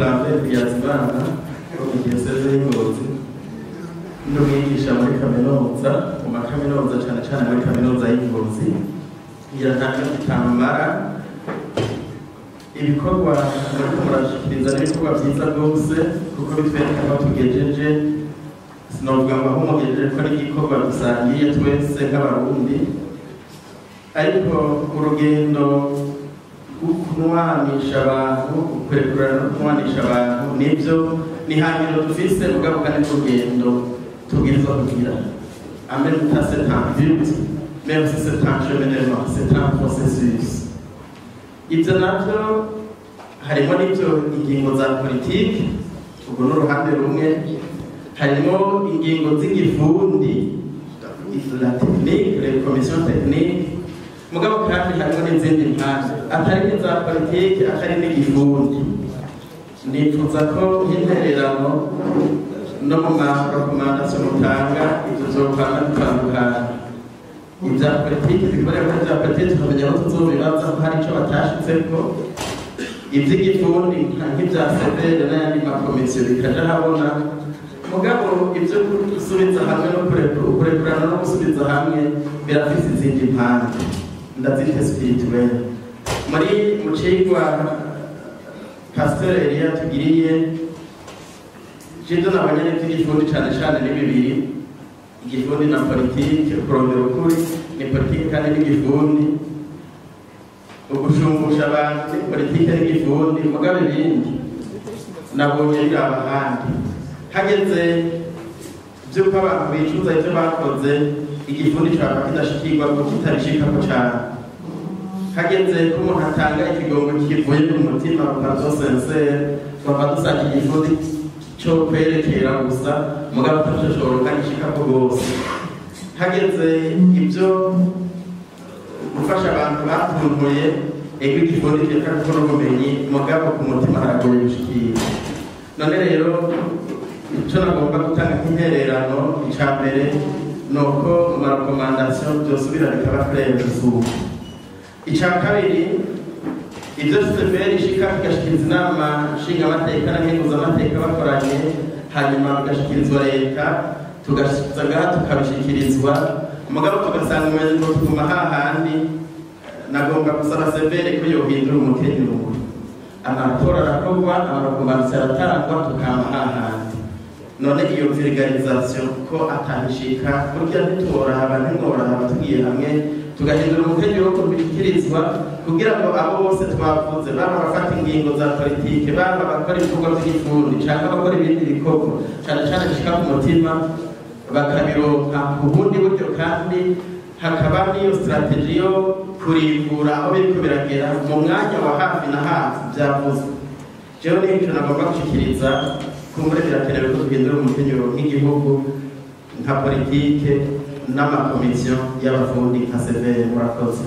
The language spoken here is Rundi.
Lambert Bizimana wo mu diyoseze y'Ingozi, ndi umwigisha muri kaminuza, mu makaminuza, cane cane muri Kaminuza y'Ingozi. Ngira ntange gitambara ibikorwa muriko murashikiriza n'ibikorwa vyiza rwose, kuko bitwereka aho tugejeje. Sinovuga ngo aho mugejeje, ko n'igikorwa dusangiye twese nk'Abarundi, ariko urugendo rwo kunwanisha abantu, kurekurana no kunwanisha abantu, nibyo ni hangiro dufise, mugabo kandi n'urugendo tubwirizwa kugira. En même temps, c'est un but, mais aussi c'est un cheminement, c'est un processus. Ibyo navyo harimo n'ibyo ingingo za politiki, ubwo n'uruhande rumwe, harimo ingingo z'igifundi, la technique, les commissions techniques, mugabo kandi harimo n'izindi mpande atari n'iza politiki, atari n'igifundi. Nifuza ko nk'intererano no mu ma recommandations mutanga, ibyo vyokwama bitandukanye. Ibya politiki bikorera muri bya politiki, tukamenya aho tuzobibaza ko hari ico batashitseko. Ivy'igifundi nk'ibya CVR n'ayandi makomisiyo bikaja habona, mugabo ibyo gusubiza hamwe no kurekurana no gusubiza hamwe birafise izindi mpande, ndazita spirituel. Muri mu cigwa Pasteur Elia tugiriye, jivyo nabonye n'ivy'igifundi cane cane ni bibiri: igifundi na politike. Kurondera ukuri ni politike kandi n'igifundi, ugushumbusha abantu ni politike n'igifundi, mugabo ibindi nabonye biraba ahandi. Hageze vy'uko abantu bicuza ivyo bakoze, igifundi caba kidashikirwa ko kitabishikako cane. Hageze ko umuntu atanga ikigongo kivuye ku mutima, pardon sincère, twaba dusanga igifundi cyo kwerekera gusa, mugabo ataco gishikako rwose. Hageze ibyo gufasha abantu batuntuye, ego, igifundi kireka kuko n'ubumenyi, mugabo ku mutima haragoye gushikira. None rero icyo nagomba gutanga nk'intererano, icya mbere ni uko mu ma recommandations byosubira bikaba clair gusumba. Icya kabiri, ibyo CVR ishika bigashikiriza Inama Nshingamateka na Nkenguzamateka bakoranye, hanyuma bigashikirizwa leta, tugashikiza ngaha tukabishikirizwa, mugabo tugasanga umengo tuguma hahandi. Nagomba gusaba CVR ko yohindura umukenyuro. Amatora arakorwa, ama recommandations aratangwa, tukama hahandi. None iyo vulgarisation ko atahishika? Burya ntitoraba, ntimworaba tugiye hamwe tugahindura umukenyuro wo kubishyikirizwa, kugira ngo abo bose twavuze, baba abafata ingingo za politike, baba abakora ibikorwa by'igifundi cyangwa abakora ibindi bikorwa cyane cyane bishika ku mutima, bakabironka ku bundi buryo, kandi hakaba n'iyo stratégie yo kurimbura aho biriko biragera mu mwanya wa hafi na hafi byavuzwe. Jewe n'icyo nagomba gushikiriza: kumbure birakenewe ko duhindura umukenyuro nk'igihugu, nka politike n'amakomisiyo y'abafundi nka CVR. Murakoze.